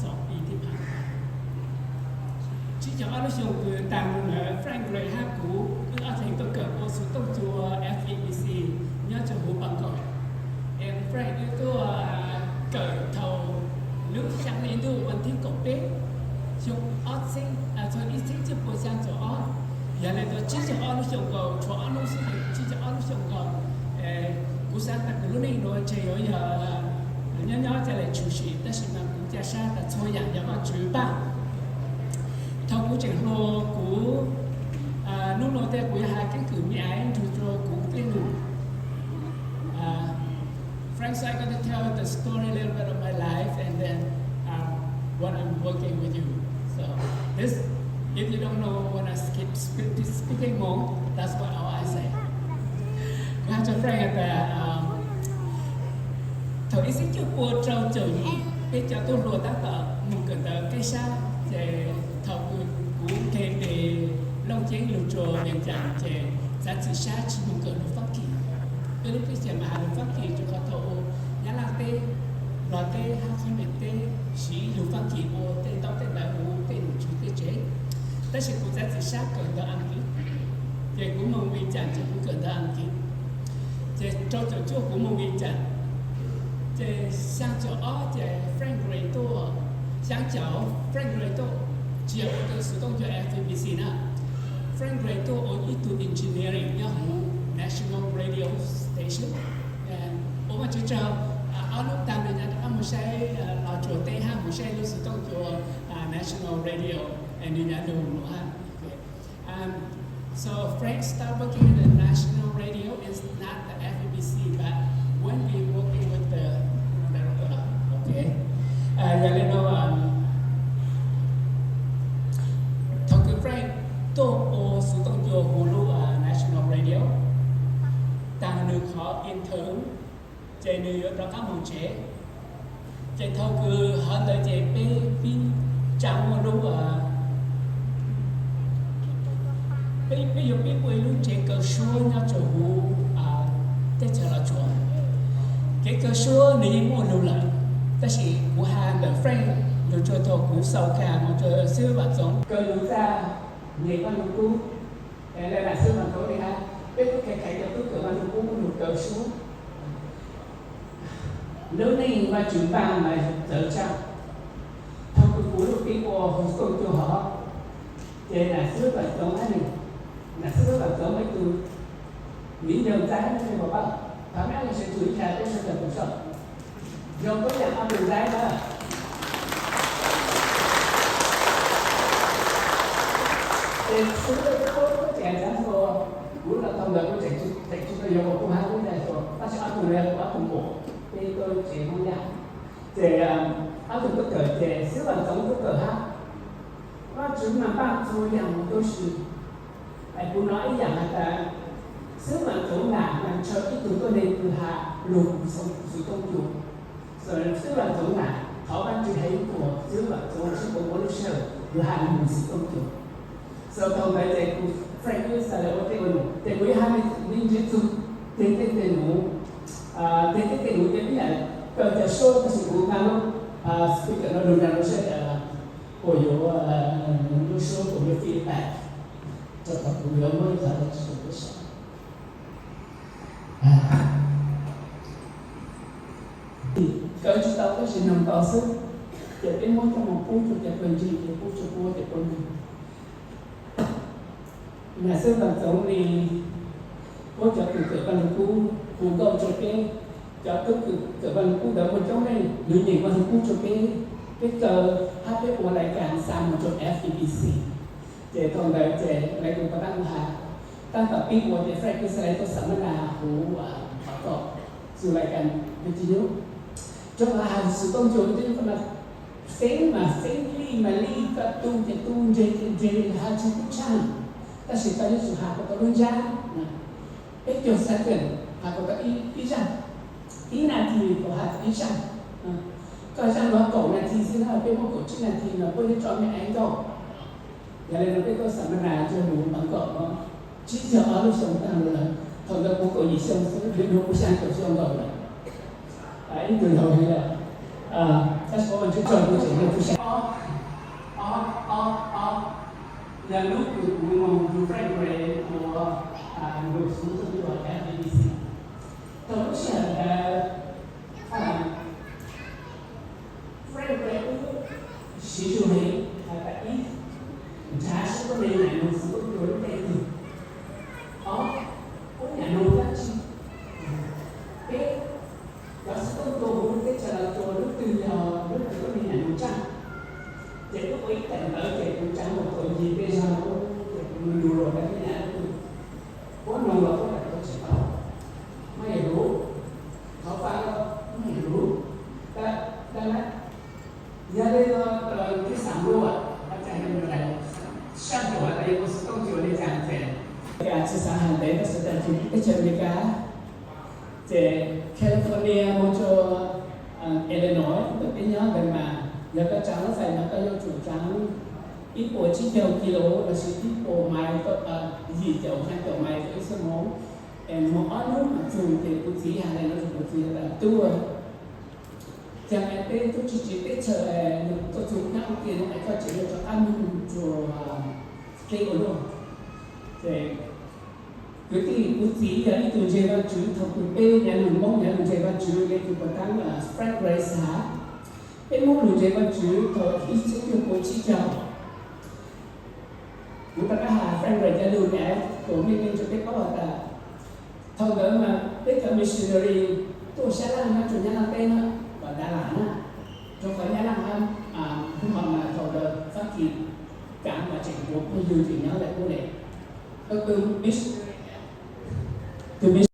Xov pib thib phav. Tsib caug ob lub xyoo kws taag mus ntawd, Frank Gray hab kuv wb ob leeg tuaj kawm ua xov tooj cua F E B C nyob rua huv Paj Nkaus. Es Frank wb tuaj kawm thaum lub xyaa hli ntuj vas thib kaum peb, xyoo ob txheeb, txog ib txheeb cuaj pua xyaa caum ob. Yog le nuav tsib caug ob lub xyoo nkaus, tshuav ob lub xwb, tsib caug ob lub xyoo nkaus. Kuv xaav tas kuv lub neej nuav ntshe yuav yog nyob nyob ca le tshwm sim, tab sis mas kuv ca sab tas txhua yaam yog Vaajtswv paj. Thaum kuv tseem hluas, kuv, nub nua tej kuv yuav has keeb kwm me aiv nrug rua kuv tej num. Frank, so I'm going to tell the story a little bit of my life and then, um, what I'm working with you. So this, if you don't know when I skip speak, speaking Hmong, that's what all I say. Kuv has rua Frank tas, um, thaum ib txheeb cuaj pua rau caum yim, peb cov tub hluas tab tom moog kawm ntawv peb sab, ces thaum kuv, kuv nqeg peg Looj Ceeb lug rua Vias Cas ces txav txim sab tsis moog kawm lug Faab Kis. Peb lub teb chaws mas has lug Faab Kis rua qhov thaum ua Nyab Laj teb, Nplog teb hab Qheeb Meem teb siv lug Faab Kis ua tej ntaub tej ntawv huv tej nom tswv tej tsev. Tab sis kuv txav txim sab kawm ntawv Askiv, ces kuv moog Vias Cas ces kuv kawm ntawv Askiv. Ces rau caum cuaj kuv moog Vias Cas, ces xyaa caum ob ces Frank Gray tuaj, xyaa caum Frank Gray tuaj, tsis yog ua tau xov tooj cua F E B C na. Frank Gray tuaj ua ib tug engineering nyob huv National Radio Station. Ua Vaajtswv tsaug, ob hnub taag nws nyam rov qaab moog saib Los Tsuas teb hab moog saib lub xov tooj cua National Radio, es nws nyam lug nuav hab. Um, so Frank start working in the national radio, it's not the F E B C, but when we working with the, okay. Yog le nuav, um, thaum kws Frank tuaj ua xov tooj cua huv lub National Radio, taag nws qhov intern, ces nws yuav rov qaab moog tsev. Ces thaum kws hov ntawd ces peb pib tsaa muaj lub, peb, peb yuav pib muaj ib lub tsev kaw suab nyob rua huv teb chaws Los Tsuas. Kev kaw suab nws yeej muaj lug lawm, tab sis kuv has ntawm Frank lug rua thaum kuv xaus kas moog rua xib hwb Vam Txoov kaw lug txaj nyem Vaj Lug Kub. Lawv lam xib hwb Vam Txoov le hab, peb kuj kheev kheev cov tub kawm Vaj Lug Kub lug kaw suab. Lub neej Vajtswv npaaj mas txawv tshaj. Thaum kws kuv lub pib ua xov tooj cua hov, ces nam xib hwb Vam Txoov hab, nam xib hwb Vam Txoov ib tug miv ncaug ntxaib, nej puas paub? Thov meb ib leeg sawv tsug ib tsa peb sawv daws tau saib. Zoo koob yaam ob tug ntxaib na. Ces xib hwb Vam Txoov kuj tseem ntxaib hlo, kuv los thaum ntawd kuv tseem tsis tau yuav ua kuv hab kuv ntxaib hlo, tab sis ob tug no yog kuv ob tug muam, peb tuaj tsev Hmoob Yaj. Ces ob tug tuaj kawm ces xib hwb Vam Txoov tuaj kawm hab. Vajtswv mas npaaj txhua yaam huv tub si. Es kuv nov ib yaam has tas, xib hwb Vam Txoov nam mas ntshaw ib tug tuab neeg kws has lug xov tooj cua. Xib hwb Vam Txoov nam thov Vajtswv heev kuas xib hwb Vam Txoov sib puab muaj lub sij hawm kws has lug xov tooj cua. Xaus thaum ntawd ces kuv Frank wb xaav le ua tej ua num, ces kuv yuav has me ntsis txug teg tej teg num, teg tej teg num ces peb yaam kaw cov suab tab sis kuv nqa lub speaker no lug nrug lub sab, kuas yuav, lub suab kuas yuav feedback rua qhov kuv yuav muab ib qhov dab tsi rua peb saib. Kaw tsis tau tab sis noog tau xwb. Ces peb muab coj moog pub rua cov pawg ntseeg, ces pub rua puab cov pawg ntseeg. Nam xib hwb Vam Txoov le puab cov kws kawm Vaj Lug Kub hu nkauj rua peb. Cov tub kws kawm Vaj Lug Kub ntawd muaj coob leej, nws nyeem Vaj Lug Kub rua peb, peb kaw hab peb ua lais kas xa moog rua F E B C. Ces thaum ntawd ces lawv kuj pab tab kuv has, tab tom pib ua ces Frank kuj xaav le tuaj xam mab nas huv Paj Nkaus, txug lais kas vij ti nyub, rua qhov has xov tooj cua vij ti nyub no xeeb mas xeeb, lij mas lij, koj tu ces tu, nres ces nres, has tsis tub tshaj, tab sis koj yuav tsum has kom tau lub ntsab. Peb caug second has kom tau ib zaaj, ib nas this kom has ib zaaj. Koj zaaj nuav kaum nas this xwb na, peb muab kaum tsib nas this no puab yuav tso mej aiv nkauj. Yog le nuav peb tuaj xam mab nas rua huv Paj Nkaus no tsib caug ob lub xyoo taag lawm, thaum ntawd kuv kaum yim xyoo xwb, le nuav kuv xyaa caum xyoo nkaus lawm. Ib tug laug heev lawm. Tab sis ua ntsib raug kuv tseem yog tub sab. Ob, ob, ob, yog hnub kws kuv moog hu Frank Gray ua nkaus xov tooj tuaj rau B B C. Thaum lub sij hawm ntawd, Frank Gray wb siv zug heev has tas ib, nrhav sib koom me nyam nug xov tooj tuaj lub teb twg. Ob, kuv nyam nug dab tsi? Peb, cov xov tooj tuaj huv lub teb chaws los tuaj, lub twg yog lub kws koj me nyam nug tsaaj? Ces wb ua ib teem ntawd ces kuv tsav muaj tau yim peb zag, ces kuv nug nug los tas me nyam lub twg, puab nug los puab tas tau tsis tau, maj yam huv, thov faj, maj yam huv, dab, dab na. Yog li no, tib xam luaj, sab ntuas tas yog ua xov tooj tsis ua li cas ces, Amelikas tsis xav hais ntev tab sis tas txug teb chaws Amelikas, ces California moog rua Illinois ntawm peb nyob ntawd mas yog koj tsaav lub fais mas koj yuav tsum tsaav ib puas tsib caug kilo lossis ib puas mais, yim caum xyaa caum mais rau ib xuab moos, es moog ob hnub mas txug. Ces kuv txiv has le no rua kuv txiv tas tub, ca es peb tub tsi tsiv teb chaws, tuaj txug nyob ua ke no es koj tseem yuav rov qab moog rua teb ua luaj. Ces kwv tij, kuv txiv yog ib tug ntseeg Vaajtswv, thaum kws peb nyav nug Moob nyav nug ntseeg Vaajtswv le kws puas taab Frank Gray has, peb Moob lug ntseeg Vaajtswv thaum ib txhiab cuaj puas tsib caug. Kuv rov qab has Frank Gray cov lug na, kuas meej meej rua peb paub has tas thaum ntawd mas peb cov missionary tuaj sab laj nyob rua Nyab Laj teb na, uas Dallas na, rua qhov Nyab Laj hab, kuv hom mas thaum ntawd Fab Kis kaav mas tseem puav phooj ywg tseem nyob lawm ub le. Koj tus mis, tus mis